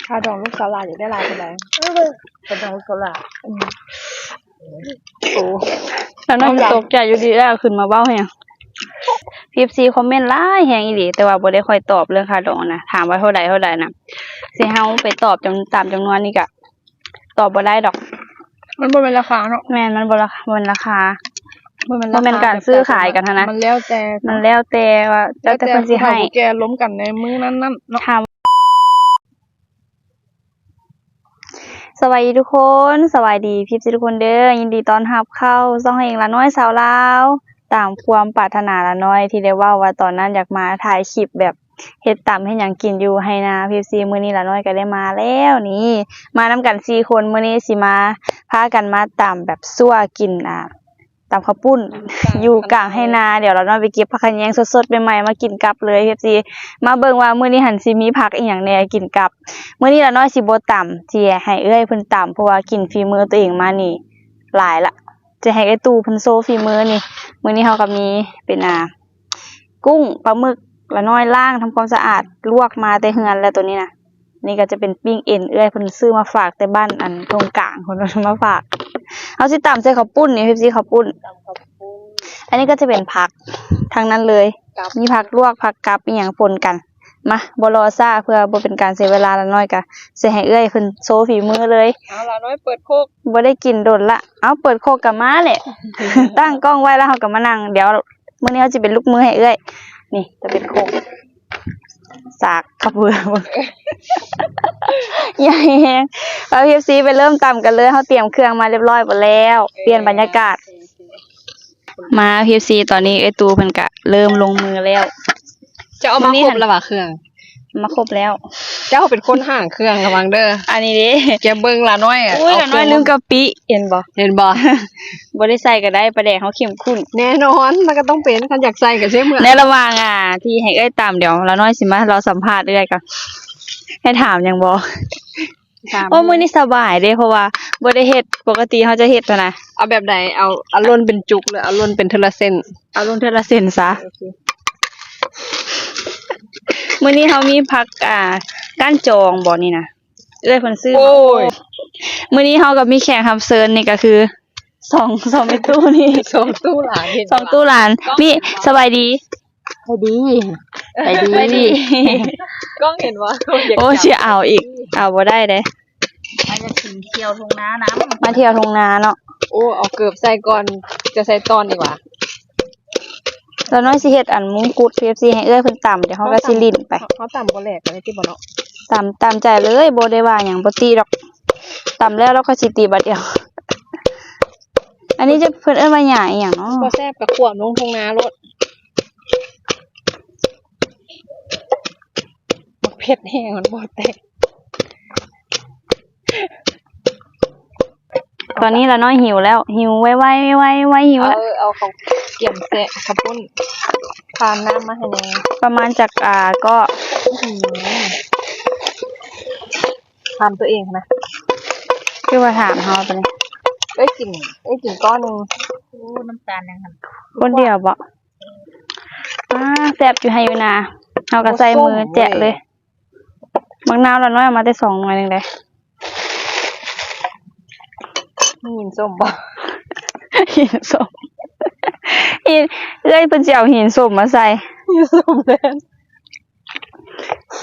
ຄ່າດອງລູກສາວຫຼານຢາກໄດ້ຫຼາຍປານໃດ? ຄ່າດອງລູກສາວຫຼານ ອືມ ໂອ້ ແລ້ວນ້ອງກໍຕົກໃຈຢູ່ດີແລ້ວ ຂຶ້ນມາເວົ້າແຮງ. ເອັຟຊີຄອມເມັນຫຼາຍແຮງອີ່ຫຼີ ແຕ່ວ່າບໍ່ໄດ້ຄ່ອຍຕອບເລື່ອງຄ່າດອງນະ ຖາມວ່າເທົ່າໃດ ເທົ່າໃດນະ ຊິເຮົາໄປຕອບຈຳ ຕາມຈຳນວນນີ້ກະຕອບບໍ່ໄດ້ດອກ ມັນບໍ່ແມ່ນລາຄາເນາະ. ແມ່ນ ມັນບໍ່ລາຄາ ບໍ່ແມ່ນລາຄາ ບໍ່ແມ່ນການຊື້ຂາຍກັນຫັ້ນນະ ມັນແລ້ວແຕ່ ມັນແລ້ວແຕ່ວ່າ ແລ້ວແຕ່ເພິ່ນຊິໃຫ້ ແຕ່ຜູ້ເຖົ້າຜູ້ແກ່ລົມກັນໃນມື້ນັ້ນໆເນາະ ຖາມ ສະບາຍດີທຸກຄົນ ສະບາຍດີເອັຟຊີທຸກຄົນເດີ ຍິນດີຕ້ອນຮັບເຂົ້າຊ່ອງເອງລະນ້ອຍຊາວລາວ ຕາມຄວາມປາດຖະໜາລະນ້ອຍທີ່ໄດ້ເວົ້າວ່າຕອນນັ້ນຢາກມາຖ່າຍຄລິບແບບເຮັດຕຳເຮັດຫຍັງກິນຢູ່ໄຮ່ນາ ເອັຟຊີ ມື້ນີ້ລະນ້ອຍກໍໄດ້ມາແລ້ວນີ້ ມານຳກັນສີ່ຄົນ ມື້ນີ້ຊິມາ ພາກັນມາຕຳແບບຊົ່ວກິນ ອ່າ ຕຳເຂົ້າປຸ້ນ ຢູ່ກາງໄຮ່ນາ ດຽວລະນ້ອຍໄປເກັບຜັກຂະແຍງສົດໆໃໝ່ໆມາກິນກັບເລີຍ ເອັຟຊີ ມາເບິ່ງວ່າມື້ນີ້ຫັ້ນຊິມີຜັກອີ່ຫຍັງແດ່ກິນກັບ. ມື້ນີ້ລະນ້ອຍຊິບໍ່ຕຳ ຊິໃຫ້ເອື້ອຍເພິ່ນຕຳ ເພາະວ່າກິນຝີມືຕົວເອງມານີ້ຫຼາຍລະ ຈະໃຫ້ເອື້ອຍຕູ້ເພິ່ນໂຊຝີມືນີ້. ມື້ນີ້ເຮົາກໍມີເປັນ ອ່າ ກຸ້ງ ປາໝຶກ ລະນ້ອຍລ້າງທຳຄວາມສະອາດ ລວກມາແຕ່ເຮືອນແລ້ວໂຕນີ້ນະ. ນີ້ກໍຈະເປັນປີ້ງເອັນ ເອື້ອຍເພິ່ນຊື້ມາຝາກແຕ່ບ້ານອັນທົ່ງກາງພຸ້ນ ມາຝາກ. ເຮົາຊິຕຳໃສ່ເຂົ້າປຸ້ນນີ້ ເອັຟຊີ ເຂົ້າປຸ້ນ ຕຳເຂົ້າປຸ້ນ. ອັນນີ້ກໍຈະເປັນຜັກທັງນັ້ນເລີຍ ກັບ ມີຜັກລວກ ຜັກກັບ ອີ່ຫຍັງປົນກັນ. ມາ ບໍ່ລໍຊ້າ ເພື່ອບໍ່ເປັນການເສຍເວລາ ລະນ້ອຍກໍຊິໃຫ້ເອື້ອຍເພິ່ນໂຊຝີມືເລີຍ. ເອົາ ລະນ້ອຍເປີດຄົກ ບໍ່ໄດ້ກິນດົນລະ. ເອົາ ເປີດຄົກກໍມາແຫຼະ ຕັ້ງກ້ອງໄວ້ແລ້ວເຮົາກໍມານັ່ງ. ດຽວ ມື້ນີ້ເຮົາຊິເປັນລູກມືໃຫ້ເອື້ອຍ. ນີ້ຈະເປັນຄົກ ສາກເຂົ້າເປືອກ ໃຫຍ່ແຮງ. ເອົາ ເອັຟຊີ ໄປເລີ່ມຕຳກັນເລີຍ ເຮົາຕຽມເຄື່ອງມາຮຽບຮ້ອຍໝົດແລ້ວ. ເອີ ປ່ຽນບັນຍາກາດ ໂອເຄ ໂອເຄ ມາ ເອັຟຊີ ຕອນນີ້ເອື້ອຍຕູ້ເພິ່ນກະເລີ່ມລົງມືແລ້ວ. ເຈົ້າເອົາມາຄົບແລ້ວຫວາເຄື່ອງ? ມາຄົບແລ້ວ. ເຈົ້າເປັນຄົນຫາງເຄື່ອງລະວັງເດີ. ອັນນີ້ເດ້ ຈະເບິ່ງລານ້ອຍ ອຸ້ຍ ລານ້ອຍລືມກະປິ ເຫັນບໍ່ ເຫັນບໍ່? ບໍ່ໄດ້ໃສ່ກໍໄດ້ ປາແດກເຮົາເຂັ້ມຂຸ້ນ ແນ່ນອນ ມັນກໍຕ້ອງເປັນ ຄັນຢາກໃສ່ກໍໃສ່ເມື່ອ. ໃນລະຫວ່າງ ອ່າ ທີ່ໃຫ້ເອື້ອຍຕຳ ດຽວລານ້ອຍຊິມາລໍສຳພາດເອື້ອຍກ່ອນ ໃຫ້ຖາມຫຍັງບໍ່? ຖາມ ໂອ້ ມື້ນີ້ສະບາຍເດ້ ເພາະວ່າບໍ່ໄດ້ເຮັດ ປົກກະຕິເຮົາຈະເຮັດຫັ້ນນະ. ເອົາແບບໃດ? ເອົາ ເອົາຫຼົ່ນເປັນຈຸກ ຫຼືເອົາຫຼົ່ນເປັນເທື່ອລະເສັ້ນ? ເອົາຫຼົ່ນເທື່ອລະເສັ້ນຊະ. ໂອເຄ ມື້ນີ້ເຮົາມີຜັກ ອ່າ ກ້ານຈອງບໍ່ນີ້ນະ ເອື້ອຍເພິ່ນຊື້ມາ. ໂອ້ຍ ມື້ນີ້ເຮົາກໍມີແຂກຮັບເຊີນ ນີ້ກໍຄືສອງ ສອງແມ່ຕູ້ນີ້ ສອງຕູ້ຫຼານ ເຫັນ ສອງຕູ້ຫຼານ ມີ ສະບາຍດີ ສະບາຍດີ ສະບາຍດີ ກ້ອງເຫັນບໍ່? ໂອ້ ຊິເອົາອີກ ເອົາບໍ່ໄດ້ເດ້. ມາຈາກເທີ່ຽວທົ່ງນານຳ ມາທ່ຽວທົ່ງນາເນາະ. ໂອ້ ເອົາເກີບໃສ່ກ່ອນ ຈະໃສ່ຕອນດີກວ່າ. ລານ້ອຍຊິເຮັດອັນມຸງກຸດ ເອັຟຊີ ໃຫ້ເອື້ອຍເພິ່ນຕຳ ດຽວເຮົາກໍຊິຫຼິ້ນໄປ. ເຮົາຕຳບໍ່ແຫຼກກັນຕິບໍ່ເນາະ? ຕຳຕາມໃຈເລີຍ ບໍ່ໄດ້ວ່າຫຍັງ ບໍ່ຕິດອກ. ຕຳແລ້ວລາວກໍຊິຕິບາດດຽວ. ອັນນີ້ຈະ ເພິ່ນເອີ້ນວ່າຫຍ້າອີ່ຫຍັງເນາະ? ບໍ່ແຊບກໍຂວມລົງທົ່ງນາໂລດ. ບັກເຜັດແຮງ ມັນບໍ່ແຕກ. ຕອນນີ້ລານ້ອຍຫິວແລ້ວ ຫິວໄວໆ ໄວໆ ໄວໆ ຫິວແລ້ວ. ເອົາ ເອົາເຂົ້າກຽມແຊະ ເຂົ້າປຸ້ນ ຄານນ້ຳມາໃຫ້ແດ່. ປະມານຈັກ ອ່າ ກໍ ອື ຖາມຕົວເອງນະ ຄືວ່າຖາມເຮົາຕົວນີ້. ເອີຍກິນ ເອີຍກິນກ້ອນໜຶ່ງ. ໂອ້ ນ້ຳຕານຫຍັງຫັ້ນ? ຄົນດຽວບໍ? ອ່າ ແຊບຢູ່ໄຮ່ຢູ່ນາ ເຮົາກໍໃສ່ມືແຈະເລີຍ. ບັກນາວລານ້ອຍເອົາມາແຕ່ສອງໜ່ວຍໜຶ່ງເດ້. ຫີນສົ້ມບໍ່? ຫີນສົ້ມ ຫີນ ເອື້ອຍເພິ່ນຊິເອົາຫີນສົ້ມມາໃສ່. ຫີນສົ້ມແມ່ນ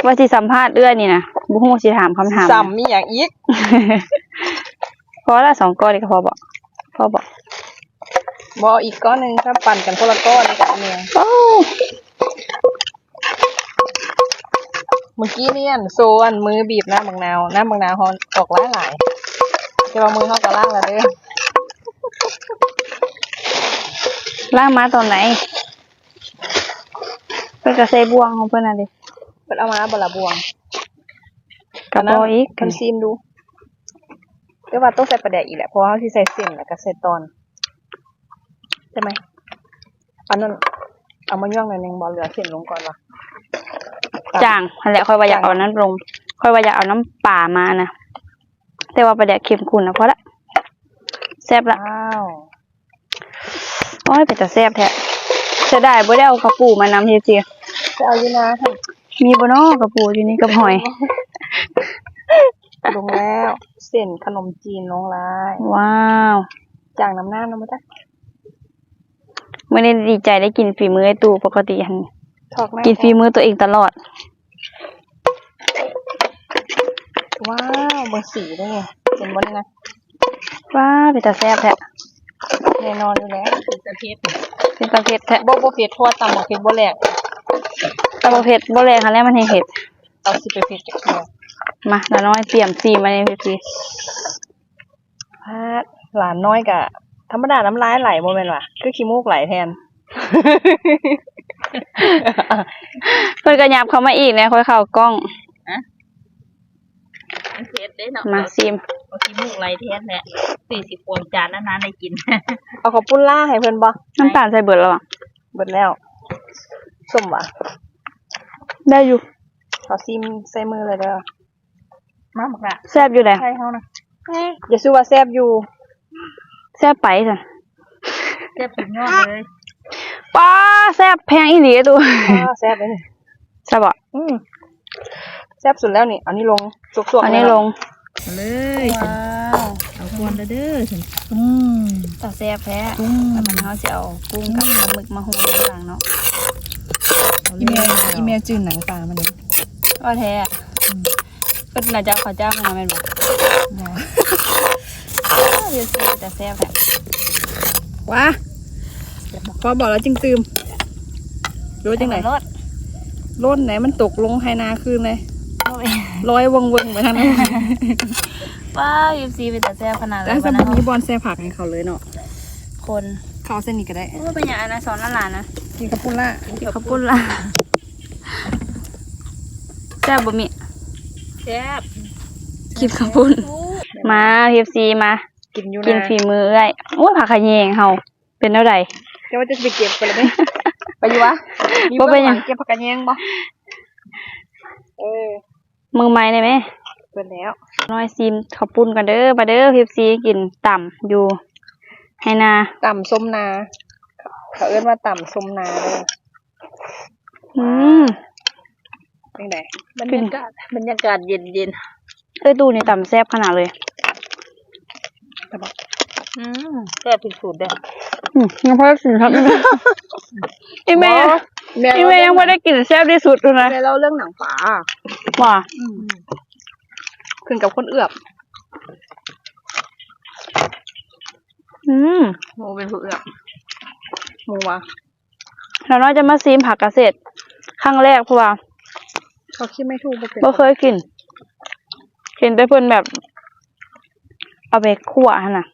ວ່າຊິສຳພາດເອື້ອຍນີ້ນະ ບໍ່ຮູ້ຊິຖາມຄຳຖາມ ສຳມີຫຍັງອີກ? ພໍລະ ສອງກ້ອນນີ້ກໍພໍບໍ? ພໍບໍ? ບໍ່ ອີກກ້ອນໜຶ່ງ ຖ້າປັ່ນກັນຄົນລະກ້ອນນີ້ກໍອັນນີ້. ໂອ້ ມື້ກີ້ນີ້ ອັນ ໂຊ ອັນ ມືບີບນ້ຳບັກນາວ ນ້ຳບັກນາວເຮົາອອກຫຼາຍໆ ແຕ່ວ່າມືເຮົາກໍລ້າງແລ້ວເດີ. ລ້າງມາຕອນໃດ? ເພິ່ນກໍໃສ່ບ່ວງຂອງເພິ່ນຫັ້ນເດ. ເພິ່ນເອົາມາບໍ່ລະບ່ວງ? ກໍບໍ່ອີກ ເພິ່ນຊີມດູ. ແຕ່ວ່າຕ້ອງໃສ່ປາແດກອີກແຫຼະ ເພາະວ່າເຮົາຊິໃສ່ເສັ້ນ ແລ້ວກໍໃສ່ຕອນ ໃຊ່ໄໝ? ອັນນັ້ນເອົາມາຍ່ອງໜ້ອຍໜຶ່ງບໍ່ ຫຼືເອົາເສັ້ນລົງກ່ອນວະ? ຈາງຫັ້ນແຫຼະ ຂ້ອຍວ່າຢາກເອົານັ້ນລົງ ຂ້ອຍວ່າຢາກເອົານ້ຳປາມານະ ແຕ່ວ່າປາແດກເຂັ້ມຂຸ້ນນະ ພໍລະ ແຊບລະ. ໂອ້ຍ ເປັນຕາແຊບແທ້ ເສຍດາຍບໍ່ໄດ້ເອົາກະປູມານຳເຮັດຊິ. ໄປເອົາຢູ່ນາ ມີບໍ່ນໍກະປູຢູ່ນີ້ກັບຫອຍ? ບໍ່ ບໍ່. ແລ້ວ ເສັ້ນຂະໜົມຈີນລົງຫຼາຍ. ວ້າວ ຈາງນ້ຳນ້ຳນຳມາຈ້ະ. ມື້ນີ້ດີໃຈໄດ້ກິນຝີມືອ້າຍຕູ້ ປົກກະຕິຫັ້ນ ຖອກໜ້າ ກິນຝີມືຕົວເອງຕະຫຼອດ. ວ້າວ ເບິ່ງສີເດ້ ເຫັນບໍ່ນີ້ນະ? ວ້າວ ເປັນຕາແຊບແທ້. ແນ່ນອນຢູ່ແລ້ວ ເປັນຕາເຜັດ ເປັນຕາເຜັດແທ້. ບໍ່ ບໍ່ເຜັດ ເພາະວ່າຕຳບັກເຜັດບໍ່ແຫຼກ. ຕຳບັກເຜັດບໍ່ແຫຼກຫັ້ນແຫຼະ ມັນແຮງເຜັດ. ເອົາ ຊິໄປເຜັດຈັກເທື່ອ. ມາ ລານ້ອຍຕຽມຊີມອັນນີ້ ພາດ ຫຼານນ້ອຍກະທຳມະດາ ນ້ຳລາຍໄຫຼບໍ່ແມ່ນຫວາ ຄືຂີ້ມູກໄຫຼແທນ. ເພິ່ນກໍຫຍັບເຂົ້າມາອີກແດ່ ຄ່ອຍເຂົ້າກ້ອງ. ຮະ? ມັນເຜັດເດ້ເນາະ. ມາຊີມ. ເອົາຂີ້ມູກໄຫຼແທນແຫຼະ ຄືຊິຂວາງຈານນານໆໄດ້ກິນ. ເອົາເຂົ້າປຸ້ນລາໃຫ້ເພິ່ນບໍ່? ນ້ຳຕານໃສ່ເບິດແລ້ວຫວາ? ເບິດແລ້ວ. ສົ້ມຫວາ? ໄດ້ຢູ່. ຂໍຊີມໃສ່ມືເລີຍເດີ. ມາບັກຫຼ້າ ແຊບຢູ່ໃດ໋ ໄທເຮົານະ. ຢ່າຊື່ວ່າແຊບຢູ່ ແຊບໄປຊັ້ນ ແຊບສຸດຍອດເລີຍ. ປ້າ ແຊບແພງອີ່ຫຼີຕູ້. ປ້າ ແຊບເລີຍ ແຊບບໍ່? ອືມ ແຊບສຸດແລ້ວນີ້. ເອົານີ້ລົງ ສວກໆ ເອົານີ້ລົງ ເລີຍເນາະ. ມາເລີຍ. ວ້າວ ເອົາກ່ອນເດີ. ອືມ ຕາແຊບແທ້. ອືມ ແລ້ວບັດນີ້ເຮົາຊິເອົາກຸ້ງກັບປາໝຶກມາໂຮຍຂ້າງຫຼັງເນາະ. ອີ່ແມ່ ອີ່ແມ່ຈື່ໜັງປາມັນ ວ່າແທ້. ອືມ ເພິ່ນໜ້າຈະເອົາເຂົ້າຈ້າມາແມ່ນບໍ່? ບໍ່. ເອີ ເປັນຕາແຊບແທ້. ວ້າ ພໍບອກແລ້ວຈຶ່ງຕື່ມ ຫຼືວ່າຈັ່ງໃດ? ລົດ ລົດໄດ໋ ມັນຕົກລົງໄຮ່ນາຄືນເລີຍ. ໂອ້ຍ ລອຍເວີ້ງໆໄປທາງນັ້ນ. ວ້າວ ເອັຟຊີ ເປັນຕາແຊບຂະໜາດເລີຍ. ແຕ່ບໍ່ມີບ່ອນໃສ່ຜັກໃຫ້ເຂົາເລີຍເນາະ ຄົນ ເຂົ້າເສັ້ນນີ້ກໍໄດ້. ໂອ້ ເປັນຫຍັງອັນນັ້ນ ສອນຫຼານໆນະ ກິນເຂົ້າປຸ້ນລະ ກິນເຂົ້າປຸ້ນລະ. ແຊບບໍ່ມິ? ແຊບ. ກິນເຂົ້າປຸ້ນ. ມາ ເອັຟຊີ ມາ ກິນຢູ່ນະ ກິນຝີມືເອື້ອຍ. ໂອ້ຍ ຜັກຂະແຍງເຮົາເປັນແນວໃດ? ເຈົ້າວ່າຈະໄປເກັບໄປລະເດ້. ໄປຢູ່ຫວາ? ມີເບື້ອງຫຼັງເກັບຜັກຂະແຍງບໍ່? ເອີ ມືໃໝ່ໄດ້ໄໝ? ເປີດແລ້ວ. ນ້ອຍຊີມເຂົ້າປຸ້ນກ່ອນເດີ. ມາເດີ ເອັຟຊີ ກິນຕຳຢູ່ໄຮ່ນາ. ຕຳສົ້ມນາ ເຂົາເອີ້ນວ່າຕຳສົ້ມນາເດີ. ອືມ ຈັ່ງໃດ? ບັນຍາກາດ ບັນຍາກາດເຢັນໆ. ເອີ ຕູ້ນີ້ຕຳແຊບຂະໜາດເລີຍ. ອືມ ແຊບທີ່ສຸດເດ້. ອືມ ຍັງບໍ່ໄດ້ກິນຄັບ ອີ່ແມ່ ບໍ່ ອີ່ແມ່ຍັງບໍ່ໄດ້ກິນແຊບທີ່ສຸດພຸ້ນນະ. ແມ່ເລົ່າເລື່ອງໜັງປາ. ວ່າ ອືມ ຂຶ້ນກັບຄົນເອືອບ. ອືມ ໝູເປັນຜູ້ເອືອບ ໝູວ່າ ລານ້ອຍຈະມາຊີມຜັກກະເສດຄັ້ງແລກ ເພາະວ່າເຮົາຊິໄມ່ຖືກ ບໍ່ເປັນ ບໍ່ເຄີຍກິນ. ເຫັນແຕ່ເພິ່ນແບບເອົາໄປຂົ້ວຫັ້ນນະ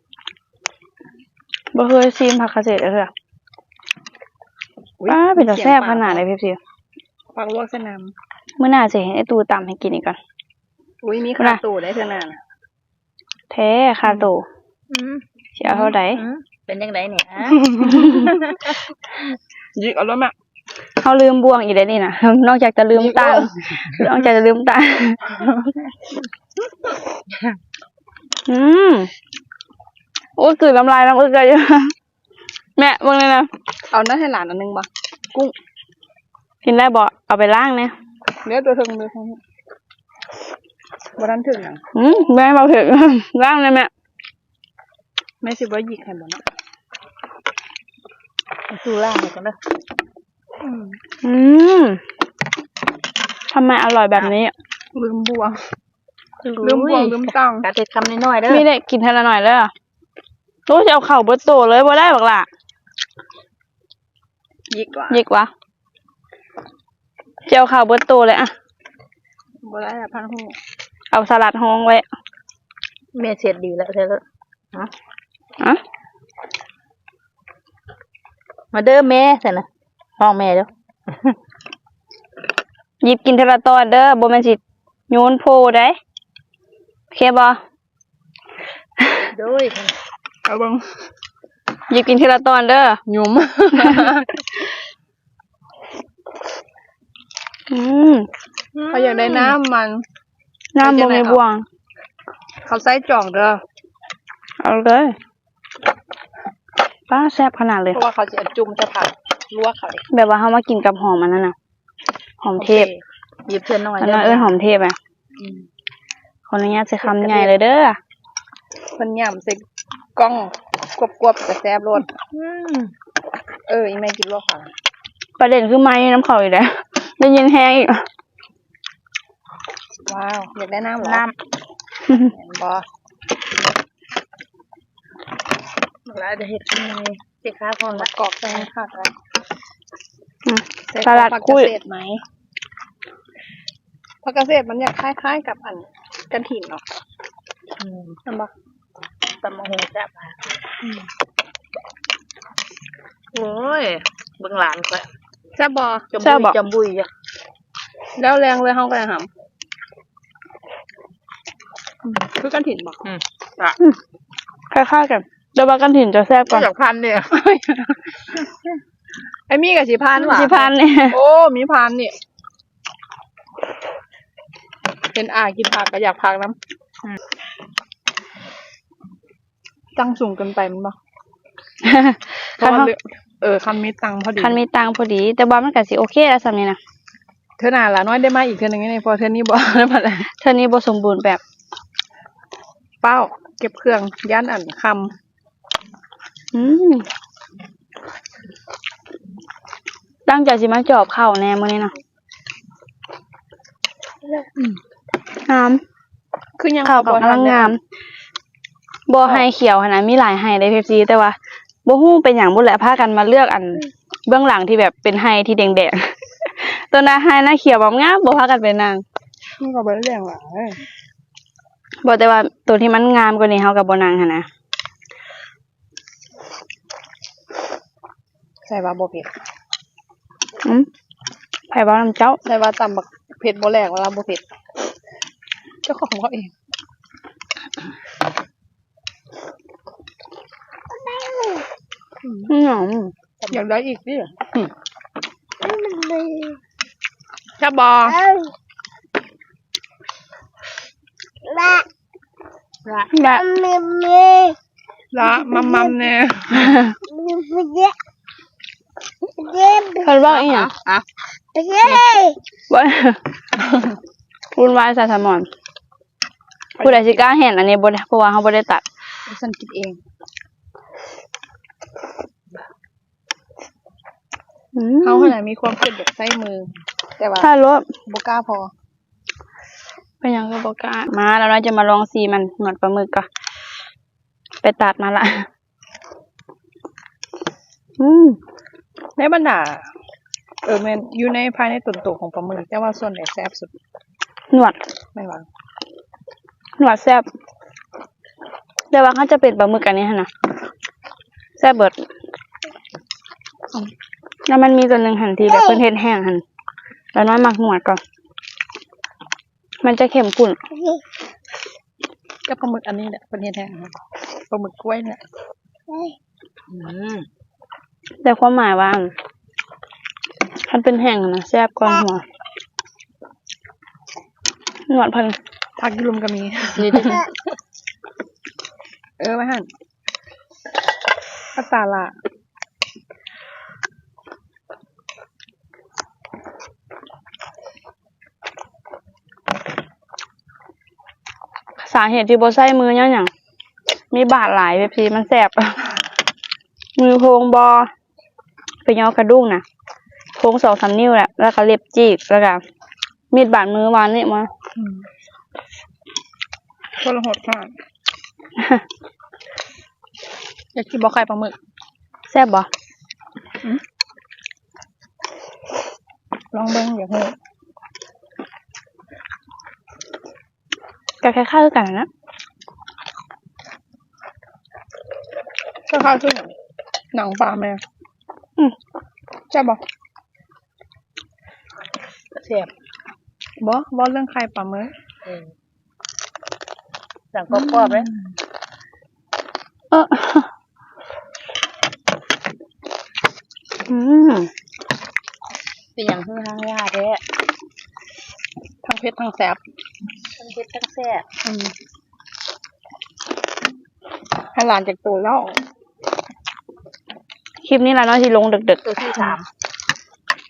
ບໍ່ເຄີຍຊີມຜັກກະເສດເທື່ອ. ອຸ້ຍ ປ້າ ເປັນຕາແຊບຂະໜາດໃດ ເອັຟຊີ. ຜັກລວກໃສ່ນ້ຳ. ມື້ໜ້າຊິເຮັດໃຫ້ຕູ້ຕຳໃຫ້ກິນອີກກ່ອນ. ອຸ້ຍ ມີຄ່າໂຕໄດ້ເທື່ອໜ້ານະ. ແທ້ຄ່າໂຕ. ອືມ ຊິເອົາເທົ່າໃດ? ອືມ ເປັນຈັ່ງໃດນີ້? ຫຍິກເອົາໂລດແມ່. ເຮົາລືມບ່ວງອີກແລ້ວນີ້ນະ ນອກຈາກຈະລືມຕາງ ນອກຈາກຈະລືມຕາງ. ອືມ ໂອ້ຍ ກືນນ້ຳລາຍນຳເອື້ອຍຢູ່. ແມ່ເບິ່ງແດ່ນະ. ເອົານັ້ນໃຫ້ຫຼານອັນໜຶ່ງບໍ່? ກຸ້ງ ກິນໄດ້ບໍ່? ເອົາໄປລ້າງແດ່. ເດ້ ຕົວເທິງເດ້ ບໍ່ທັນເຖິງຫຍັງ. ອືມ ແມ່ເວົ້າເຖິງ ລ້າງແດ່ແມ່. ແມ່ຊິບໍ່ຫຍິກໃຫ້ບໍ່ເນາະ? ສູ່ລ້າງໃຫ້ກ່ອນເດີ. ອືມ ອືມ ທຳໄມອະລ່ອຍແບບນີ້? ລືມບ່ວງ ລືມບ່ວງ ລືມຕາງ. ກະເຮັດຄຳນ້ອຍໆເດີ ມີແຕ່ກິນເທື່ອລະໜ້ອຍເດີ. ໂອ້ຍ ຊິເອົາເຂົ້າເບິດໂຕເລີຍ ບໍ່ໄດ້ບັກຫຼ້າ. ຫຍິກວ່າ ຫຍິກວ່າ ຊິເອົາເຂົ້າເບິດໂຕເລີຍອະ. ບໍ່ໄດ້ລະ ພັນຫູ ເອົາສະຫຼັດຮອງໄວ້. ແມ່ເຊັດດີແລ້ວ ເຊັດແລ້ວ. ຮະ ຮະ ມາເດີແມ່ຊັ້ນນະ ຮ້ອງແມ່ເດີ. ຫຍິບກິນເທື່ອລະຕອນເດີ ບໍ່ແມ່ນຊິໂຍນໂພໄດ໋ ໂອເຄບໍ່? ໂດຍ ເອົາເບິ່ງ ຫຍິບກິນເທື່ອລະຕອນເດີ ຫຍຸມ. ອືມ ເຂົາຢາກໄດ້ນ້ຳມັນ ນ້ຳບໍ່ມີບ່ວງ ເຂົາໃສ່ຈອງເດີ ເອົາເລີຍ. ປ້າ ແຊບຂະໜາດເລີຍ ເພາະວ່າເຂົາຊິເອົາຈຸ່ມໃສ່ຜັກລວກເຂົາເດ້ ແບບວ່າເຮົາມາກິນກັບຫອມອັນນັ້ນນະ ຫອມເທບ ໂອເຄ ຫຍິບເທື່ອໜ້ອຍ ອັນນັ້ນເອີ້ນຫອມເທບອະ. ອືມ ຂໍອະນຸຍາດໃສ່ຄຳໃຫຍ່ເລີຍເດີ. ເພິ່ນຫຍ້ຳໃສ່ກ້ອງກວບໆ ກະແຊບໂລດ. ອືມ ເອີ ອີ່ແມ່ກິນລວກຜັກ. ປະເດັນຄືໄມ້ນຳເຂົາອີກແລ້ວ ໄດ້ຍິນແຮງອີກ. ວ້າວ ຢາກໄດ້ນ້ຳເຫລອ? ນ້ຳ ແມ່ນບໍ່? ບັກຫຼາຈະເຮັດກິນໃໝ່ ຊິຄາຂອງ ບັກກອກໃສ່ຜັກລະ. ອືມ ໃສ່ ສະຫຼັດ ຜັກກະເສດໃໝ່. ຜັກກະເສດມັນຢາກຄ້າຍໆກັບອັນກະຖິນເນາະ. ອືມ ແມ່ນບໍ່? ຕຳບັກຫຸ່ງແຊບຫຼາຍ. ອືມ ໂອ້ຍ ເບິ່ງຫຼານຂ້ອຍ ແຊບບໍ່? ແຊບບໍ່? ຈຳບຸຍ ຈຳບຸຍຢູ່. ແລ້ວແລງເລີຍເຮົາກໍຫາ ອືມ ຄືກະຖິນບໍ່? ອືມ ອືມ ຄ້າຍໆກັນ ແຕ່ວ່າກະຖິນຈະແຊບກວ່າ. ຢາກພັນເດ້ ໄອ້ມີກໍຊິພັນຫວາ? ຊິພັນເດ້. ໂອ້ ມີພັນນີ້ ເຫັນອາກິນຜັກກໍຢາກພັນນຳ. ອືມ ຕັ້ງສູງເກີນໄປແມ່ນບໍ່? ຄັນ ເອີ ຄັນມີຕັ້ງພໍດີ ຄັນມີຕັ້ງພໍດີ ແຕ່ວ່າມັນກໍຊິໂອເຄລະສ່ຳນີ້ນະ. ເທື່ອໜ້າຫຼານ້ອຍໄດ້ມາອີກເທື່ອໜຶ່ງນີ້ ເພາະເທື່ອນີ້ບໍ່ ເທື່ອນີ້ບໍ່ສົມບູນແບບ. ປ້າວ ເກັບເຄື່ອງ ຢ້ານອັນຄຳ. ອືມ ຕັ້ງໃຈຊິມາຈອບເຂົ້າແດ່ມື້ນີ້ນະ. ອືມ ງາມ ຄືຍັງ ເຂົ້າກໍກຳລັງງາມ. ບໍ່ ໄຮ່ຂຽວຫັ້ນນະ ມີຫຼາຍໄຮ່ເດ້ ເອັຟຊີ ແຕ່ວ່າບໍ່ຮູ້ເປັນຫຍັງບຸແຫຼະ ພາກັນມາເລືອກອັນເບື້ອງຫຼັງທີ່ແບບເປັນໄຮ່ທີ່ແດງໆ ໂຕໜ້າໄຮ່ໜ້າຂຽວແບບງາມ ບໍ່ພາກັນໄປນັ່ງ. ມັນກໍບໍ່ໄດ້ແດງຫຼາຍ. ບໍ່ ແຕ່ວ່າໂຕທີ່ມັນງາມກວ່ານີ້ເຮົາກໍບໍ່ນັ່ງຫັ້ນນະ. ໃສ່ວ່າບໍ່ເຜັດ. ອືມ ໃຜເວົ້ານຳເຈົ້າ? ໃສ່ວ່າຕຳບັກເຜັດບໍ່ແຫຼກ ວ່າລາວບໍ່ເຜັດ ເຈົ້າຂອງເວົ້າເອງ. ອືມ ອືມ ຢາກໄດ້ອີກຕິ? ອືມ ແຊບບໍ່? ລະ ລະ ລະ ມັມມັມແນ່. ເພິ່ນເວົ້າອີ່ຫຍັງ? ອະ ອະ ເວົ້າ ວຸ່ນວາຍໃສ່ສະໝອນ. ຜູ້ໃດຊິກ້າແຫນອັນນີ້ບໍ່ ເພາະວ່າເຮົາບໍ່ໄດ້ຕັດ. ຊັ້ນກິນເອງ. ອືມ ເຮົາຫັ້ນນະມີຄວາມຄິດຢາກໃຊ້ມື ແຕ່ວ່າ ໃຊ້ໂລດ ບໍ່ກ້າພໍ. ເປັນຫຍັງຄືບໍ່ກ້າ? ມາ ລາວນ້ອຍຈະມາລອງຊີມອັນໜວດປາໝຶກກ່ອນ ໄປຕັດມາລະ. ອືມ ໃນບັນດາ ເອີ ແມ່ນຢູ່ໃນ ພາຍໃນຕົນໂຕຂອງປາໝຶກ ເຈົ້າວ່າສ່ວນໃດແຊບສຸດ? ໜວດ. ແມ່ນຫວາ? ໜວດແຊບ ແຕ່ວ່າຄັນຈະເປັນປາໝຶກອັນນີ້ຫັ້ນນະ ແຊບເບິດ. ແລ້ວມັນມີຕົວໜຶ່ງຫັ້ນທີ່ແບບເພິ່ນເຮັດແຫ້ງຫັ້ນ ລາວນ້ອຍມັກໜວດກ່ອນ ມັນຈະເຂັ້ມຂຸ້ນ. ກັບປາໝຶກອັນນີ້ແຫຼະ ເພິ່ນເຮັດແຫ້ງ ປາໝຶກກ້ວຍນີ້ແຫຼະ. ອືມ ແຕ່ຄວາມໝາຍວ່າ ຄັນເປັນແຫ້ງນະ ແຊບກວ່າຫົວ. ໜວດເພິ່ນ ຜັກຢູ່ລຸ່ມກໍມີ. ນີ້ເດ້ ເອີ ວ່າຫັ້ນ ພາສາລາວ. ສາເຫດທີ່ບໍ່ໃຊ້ມືຍ້ອນຫຍັງ? ມີບາດຫຼາຍ ເປັບຊີ ມັນແສບ. ມືໂພງບໍ່ ໄປຍໍກະດູກນະ ໂພງສອງສາມນິ້ວແຫຼະ ແລ້ວກະເລັບຈີກ ແລ້ວກະມີດບາດມືວານນີ້ມາ. ອືມ ຄົນລະຫົດຂະໜາດ. ຢາກກິນບໍ່ໄຂ່ປາໝຶກ? ແຊບບໍ່? ອືມ ລອງເບິ່ງ ຢາກຮູ້. ກໍຄ້າຍໆຄືກັນນະ ຄ້າຍໆຄືຫຍັງ? ໜັງປາແມ່. ອືມ ແຊບບໍ່? ແຊບ. ບໍ່ ເວົ້າເລື່ອງໄຂ່ປາໝຶກ. ເອີ ໜັງກອບໆເດ້. ອືມ ເອີ ອືມ ເປັນຫຍັງຄືຫ້າງຢາແທ້? ທັງເຜັດທັງແຊບ ທັງເຜັດທັງແຊບ. ອືມ ໃຫ້ຫຼານຈັກໂຕແລ້ວ? ຄລິບນີ້ລະເນາະ ຊິລົງເດິກໆ. ໂຕທີສາມ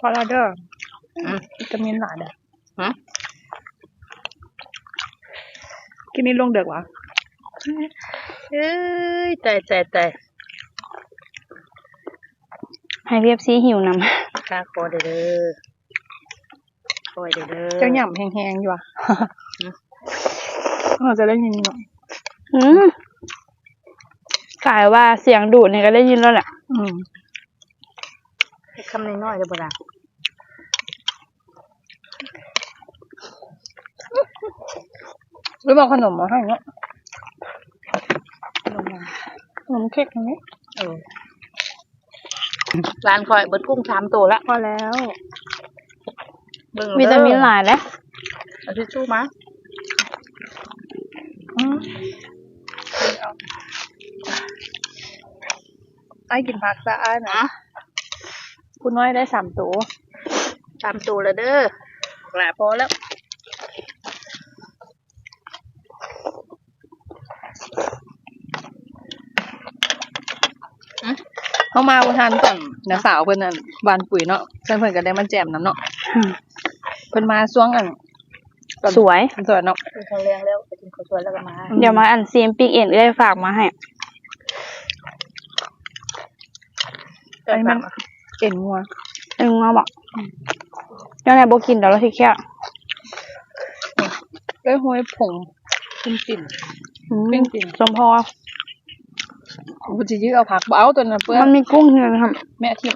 ພໍແລ້ວເດີ. ອືມ ວິຕາມິນຫຼາຍເດີ. ຮະ? ກິນນີ້ລົງເດິກຫວາ? ເອີຍ ຕາຍ ຕາຍ ຕາຍ ໃຫ້ເອັຟຊີຫິວນຳ ຂ້າຂໍເດີ ຄ່ອຍເດີ ເຈົ້າຫຍ້ຳແຮງໆຢູ່ຫວາ? ເຮົາຈະໄດ້ຍິນເນາະ ອືມ ກາຍວ່າສຽງດູດນີ້ກໍໄດ້ຍິນແລ້ວແຫຼະ ອືມ ຄຳນ້ອຍໆ ໄດ້ບໍ່ລະ? ຫຼືວ່າຂະໜົມມາໃຫ້ເນາະ ຂະໜົມເຄັກນີ້ ເອີ ຫຼານຂ້ອຍເບິດກຸ້ງສາມໂຕລະ ພໍແລ້ວ ເບິ່ງເດີ ວິຕາມິນຫຼາຍເດ້ ເອົາທິຊຊູ່ມາ ອືມ ອ້າຍກິນຜັກຊະອ້າຍນະ ຜູ້ນ້ອຍໄດ້ສາມໂຕ ສາມໂຕແລ້ວເດີ ຫຼາຍພໍແລ້ວ ເຮົາມາບໍ່ທັນຕອນນ້າສາວເພິ່ນນັ້ນຫວ່ານປຸ໋ຍເນາະ ເພິ່ນ ເພິ່ນກໍໄດ້ມາແຈ່ມນຳເນາະ ອືມ ເພິ່ນມາຊ່ວງອັນ ສວຍ ສວຍເນາະ ກິນເຂົ້າແລງແລ້ວ ໄປກິນເຂົ້າສວຍແລ້ວກໍມາ ດຽວມາອັນຊີມປີ້ງເອັນເອື້ອຍຝາກມາໃຫ້ ອັນນີ້ມັນເອັນງົວ ເອັນງົວບໍ? ອືມ ແນວໃດບໍ່ກິນດອກ ລາວຂີ້ຄ້ານ ໄດ້ໂຮຍຜົງກິນຕີນ ອືມ ປີ້ງຕີນ ສົມພໍ ກູຊິຢື້ອາຜັກ ບໍ່ເອົາຕົວນັ້ນເປືອນ ມັນມີກຸ້ງຢູ່ນະ ແມ່ຖິ້ມ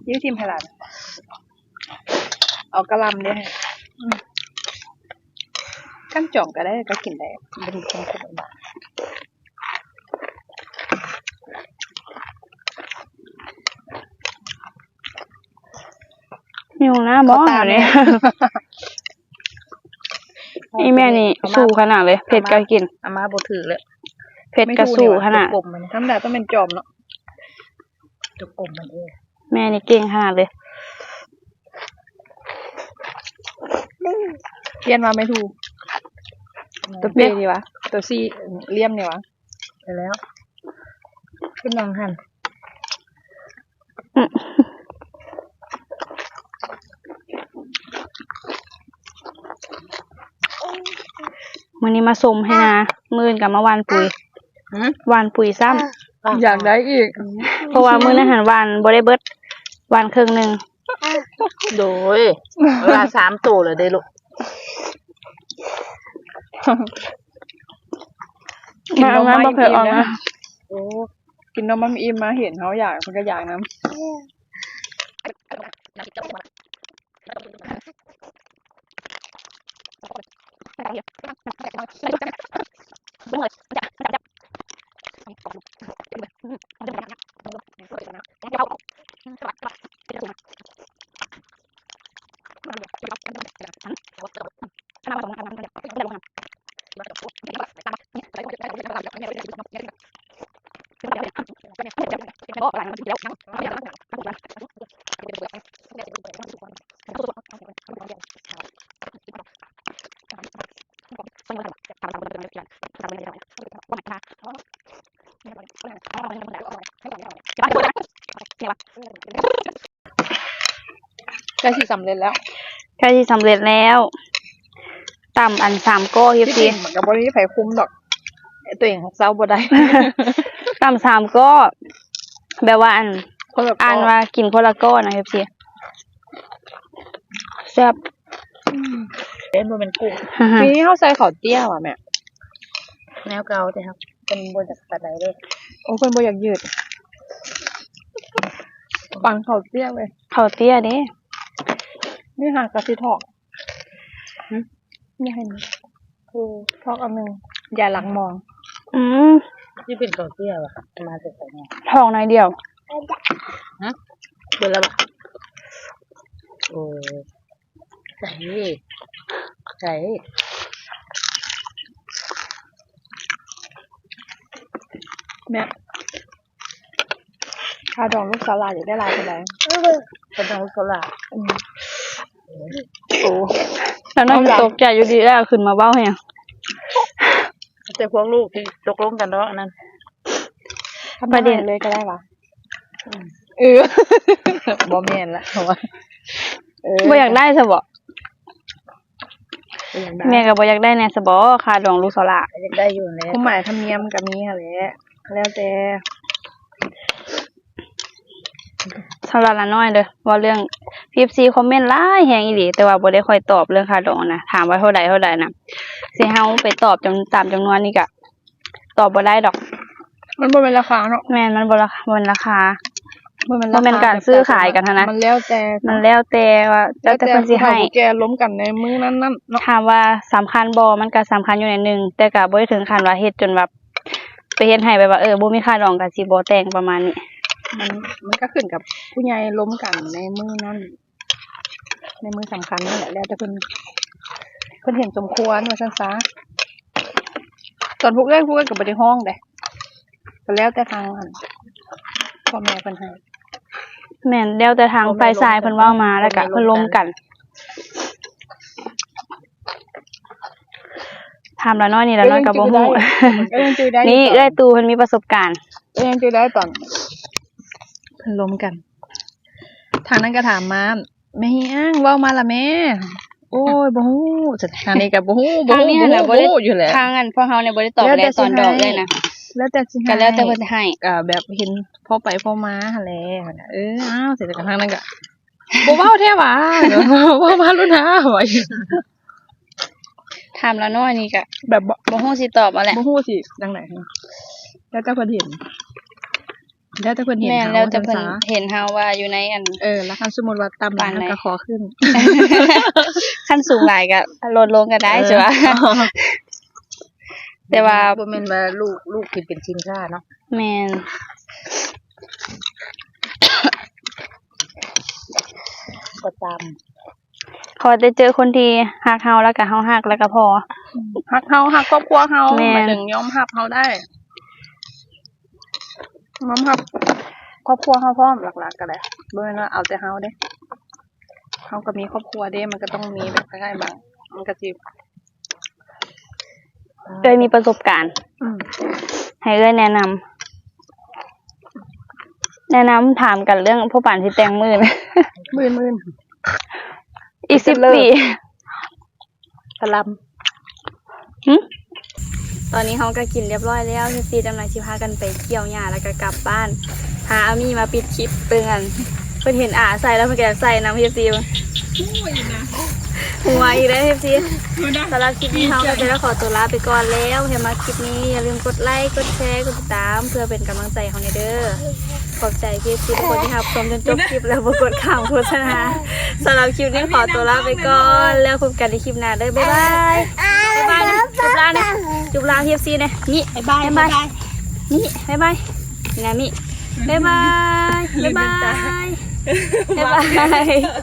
ຢື້ອຖິ້ມໃຫ້ຫຼານ ເອົາກະຫຼ່ຳເດ້ ອືມ ກັນຈອງກໍໄດ້ ກໍກິນໄດ້ ບໍ່ມີຄວາມຄົບຫຼາຍ. ຫິວນະບໍ່ ເຂົ້າຕາແມ່ ນີ້ ອີ່ແມ່ນີ້ສູ້ຂະໜາດເລີຍ ເຜັດກໍກິນ ອາມ່າບໍ່ຖືກແລ້ວ ເຜັດກໍສູ້ຂະໜາດ ທຳມະດາຕ້ອງແມ່ນຈອມເນາະ ຕຸກອົມມັນເອງ ແມ່ນີ້ເກັ່ງຂະໜາດເລີຍ ປ່ຽນວ່າແມ່ທູ ຕົວເປນີ້ຫວາ ຕົວສີ່ຫຼ່ຽມນີ້ຫວາ ໄປແລ້ວ ເປັນຫຍັງຫັ້ນ? ມື້ນີ້ມາຊົມໄຮ່ນາ ມື້ອື່ນກໍມາຫວ່ານປຸ໋ຍ ຫວ່ານປຸ໋ຍຊ້ຳ ຢາກໄດ້ອີກ ເພາະວ່າມື້ນັ້ນຫັ້ນຫວ່ານບໍ່ໄດ້ເບິດ ຫວ່ານເຄິ່ງໜຶ່ງ ໂດຍ ເວລາສາມໂຕແລ້ວເດ້ລູກ ມາ ມາ ບໍ່ເຄີຍອອກມາ ໂອ້ ກິນນົມມັນອີ່ມ ມາເຫັນເຮົາຢາກ ເພິ່ນກໍຢາກນຳ. ໃກ້ຊິສຳເລັດແລ້ວ ໃກ້ຊິສຳເລັດແລ້ວ ຕຳອັນສາມກໍ ເອັຟຊີ ທີ່ຈິງມັນກໍບໍ່ໄດ້ມີໃຜຄຸມດອກ ຕົວເອງຮັກເຊົາບໍ່ໄດ້ ຕຳສາມກໍ ແບບວ່າອັນ ຄົນລະກໍ ອ່ານວ່າກິນຄົນລະກໍນະ ເອັຟຊີ ແຊບ ເປັນບໍ່ແມ່ນກຸ້ງ ປີນີ້ເຮົາໃສ່ເຂົ້າເຈ້ຍຫວາແມ່ ແນວເກົ່າແຕ່ເຮົາ ເພິ່ນບໍ່ຢາກປານໃດເດ້ ໂອ້ ເພິ່ນບໍ່ຢາກຍືດ ປັງເຂົ້າເຈ້ຍເວີຍ ເຂົ້າເຈ້ຍເດ້ ນີ້ຫາກະຊິຖອກ ຫຶ ນີ້ໃຫ້ນີ້ ຄືຖອກອັນໜຶ່ງ ຢ່າຫຼັກມອງ ອືມ ທີ່ເປັນເຂົ້າເຈ້ຍຫວາ ມາແຕ່ໃສແນ່ ຖອກໜ້ອຍດຽວ ຮະ ເບິດແລ້ວບໍ່ ໂອ້ ໃສ່ ໃສ່ ແມ່ ຄ່າດອງລູກສາວຫຼານຢາກໄດ້ຫຼາຍປານໃດ? ຄ່າດອງລູກສາວຫຼານ ອືມ ໂອ້ ແລ້ວນ້ອງກໍຕົກໃຈຢູ່ດີແລ້ວ ຂຶ້ນມາເວົ້າຫຍັງ ແຕ່ພວກລູກທີ່ຕົກລົງກັນເນາະ ອັນນັ້ນ ປະເດັນເລີຍກໍໄດ້ຫວາ? ອືມ ເອີ ບໍ່ແມ່ນລະ ເພາະວ່າ ເອີ ບໍ່ຢາກໄດ້ຊະບໍ? ກໍຢາກໄດ້ ແມ່ກໍບໍ່ຢາກໄດ້ແດ່ຊະບໍ ຄ່າດອງລູກສາວຫຼ້າ ກໍຢາກໄດ້ຢູ່ແຫຼະ ຄວາມໝາຍທຳນຽມກໍມີຫັ້ນແຫຼະ ແລ້ວແຕ່. ສຳລັບລານ້ອຍເດີ ເວົ້າເລື່ອງ ເອັຟຊີຄອມເມັນຫຼາຍແຮງອີ່ຫຼີ ແຕ່ວ່າບໍ່ໄດ້ຄ່ອຍຕອບເລື່ອງຄ່າດອງນະ ຖາມວ່າເທົ່າໃດເທົ່າໃດນະ ຊິເຮົາໄປຕອບຈຳ ຕາມຈຳນວນນີ້ກະຕອບບໍ່ໄດ້ດອກ ມັນບໍ່ແມ່ນລາຄາເນາະ ແມ່ນ ມັນບໍ່ລາຄາ ບໍ່ແມ່ນລາຄາ ບໍ່ແມ່ນລາຄາ ບໍ່ແມ່ນການຊື້ຂາຍກັນຫັ້ນນະ ມັນແລ້ວແຕ່ ມັນແລ້ວແຕ່ວ່າ ແລ້ວແຕ່ເພິ່ນຊິໃຫ້ ແລ້ວແຕ່ຜູ້ເຖົ້າຜູ້ແກ່ລົມກັນໃນມື້ນັ້ນໆເນາະ ຖາມວ່າສຳຄັນບໍ່ ມັນກະສຳຄັນຢູ່ໜ້ອຍໜຶ່ງ ແຕ່ກະບໍ່ໄດ້ເຖິງຂັ້ນວ່າເຮັດຈົນແບບ ໄປເຮັດໃຫ້ແບບວ່າ ເອີ ບໍ່ມີຄ່າດອງກໍຊິບໍ່ແຕ່ງປະມານນີ້ ມັນ ມັນກໍຂຶ້ນກັບຜູ້ໃຫຍ່ລົມກັນໃນມື້ນັ້ນ ໃນມື້ສຳຄັນນັ້ນແຫຼະ ແລ້ວແຕ່ເພິ່ນ ເພິ່ນເຫັນສົມຄວນວ່າຊັ້ນຊະ ສ່ວນພວກເອື້ອຍ ພວກເອື້ອຍກໍບໍ່ໄດ້ຮ້ອງເດ້ ກໍແລ້ວແຕ່ທາງອັນ ພໍ່ແມ່ເພິ່ນໃຫ້ ແມ່ນ ແລ້ວແຕ່ທາງຝ່າຍຊາຍເພິ່ນເວົ້າມາ ແລ້ວກໍເພິ່ນລົມກັນ ຖາມລານ້ອຍນີ້ ລານ້ອຍກໍບໍ່ຮູ້ ກໍຍັງຈື່ໄດ້ ນີ້ເອື້ອຍຕູ້ເພິ່ນມີປະສົບການ ກໍຍັງຈື່ໄດ້ຕອນເພິ່ນລົມກັນ ທາງນັ້ນກໍຖາມມາ ແມ່ຮຽງເວົ້າມາລະແມ່ ໂອ້ຍ ບໍ່ຮູ້ ທາງນີ້ກໍບໍ່ຮູ້ ບໍ່ຮູ້ ທາງນີ້ຫັ້ນນະ ບໍ່ໄດ້ ບໍ່ຮູ້ຢູ່ແຫຼະ ທາງອັນພວກເຮົານີ້ບໍ່ໄດ້ຕອບແລ້ວແຕ່ຕອນດອກເລີຍນະ ແລ້ວແຕ່ຊິໃຫ້ ກໍແລ້ວແຕ່ເພິ່ນຊິໃຫ້ ກໍແບບເຫັນພໍໄປພໍມາຫັ້ນແຫຼະ ເອີ ອ້າວ ເສັດແລ້ວກໍທາງນັ້ນກໍ ບໍ່ເວົ້າແທ້ຫວາ ເວົ້າມາໂລດນາ ວ່າ ຖາມລານ້ອຍນີ້ກະແບບບໍ່ ບໍ່ຮູ້ຊິຕອບເອົາແຫຼະ ບໍ່ຮູ້ຊິຈັ່ງໃດ ແລ້ວແຕ່ເພິ່ນເຫັນ ແລ້ວແຕ່ເພິ່ນເຫັນ ແມ່ນ ເຮົາ ແລ້ວແຕ່ເພິ່ນ ວ່າຊັ້ນຊະ ເຫັນເຮົາວ່າຢູ່ໃນອັນ ເອີ ແລ້ວຄັນສົມມຸດວ່າຕ່ຳຫຼາຍ ເຮົາກໍຂໍຂຶ້ນ ຄັນສູງຫຼາຍກໍລົດລົງກໍໄດ້ ເອີ ຊິວ່າ ແຕ່ວ່າບໍ່ແມ່ນວ່າລູກ ລູກທີ່ເປັນສິນຄ້າເນາະ ແມ່ນ ກໍຕາມ ຂໍແຕ່ເຈີຄົນທີ່ຮັກເຮົາ ແລ້ວກໍເຮົາຮັກ ແລ້ວກໍພໍ ອືມ ຮັກເຮົາ ຮັກຄອບຄົວເຮົາ ແມ່ນ ໝາຍເຖິງຍອມຮັບເຮົາໄດ້ ຍອມຮັບຄອບຄົວເຮົາພ້ອມ ຫຼັກໆກໍໄດ້ ບໍ່ແມ່ນວ່າເອົາແຕ່ເຮົາເດ້ ເຮົາກໍມີຄອບຄົວເດ້ ມັນກໍຕ້ອງມີແບບຄ້າຍໆບາງ ມັນກໍຊິ ເອື້ອຍມີປະສົບການ ອືມ ໃຫ້ເອື້ອຍແນະນຳ ແນະນຳຖາມກັນເລື່ອງພໍ່ປານຊິແຕ່ງມື້ ມື້ ມື້ ອີກສິບປີ ສະລຳ ຫຶ ຕອນນີ້ເຮົາກໍກິນຮຽບຮ້ອຍແລ້ວ ເຮັດຊິດຳນາຊິພາກັນໄປກ່ຽວຫຍ້າ ແລ້ວກໍກັບບ້ານ ຫາອາມີມາປິດຄລິບເບິ່ງ ອັນ ເພິ່ນເຫັນອາໃສ່ແລ້ວ ເພິ່ນກໍຢາກໃສ່ນຳ ເອັຟຊີ ຫົວອີກແລ້ວ ເອັຟຊີ ສຳລັບຄລິບນີ້ເຮົາກໍຈະໄດ້ຂໍຕົວລາໄປກ່ອນແລ້ວ ໃຜມັກຄລິບນີ້ຢ່າລືມກົດໄລ ກົດແຊ ກົດຕິດຕາມ ເພື່ອເປັນກຳລັງໃຈໃຫ້ເຮົາແດ່ເດີ. ຂອບໃຈເອັຟຊີທຸກຄົນທີ່ຮັບຊົມຈົນຈົບຄລິບ ແລະ ບໍ່ກົດຂ້າມໂຄສະນາ. ສຳລັບຄລິບນີ້ຂໍຕົວລາໄປກ່ອນ ແລ້ວພົບກັນໃນຄລິບໜ້າເດີ. ບາຍບາຍ ບາຍບາຍ ຈຸບລາແດ່ ຈຸບລາເອັຟຊີແດ່. ມີ ບາຍບາຍ ບາຍບາຍ ມີ ບາຍບາຍ ນີ້ນະ ມີ ບາຍບາຍ ບາຍບາຍ ບາຍບາຍ.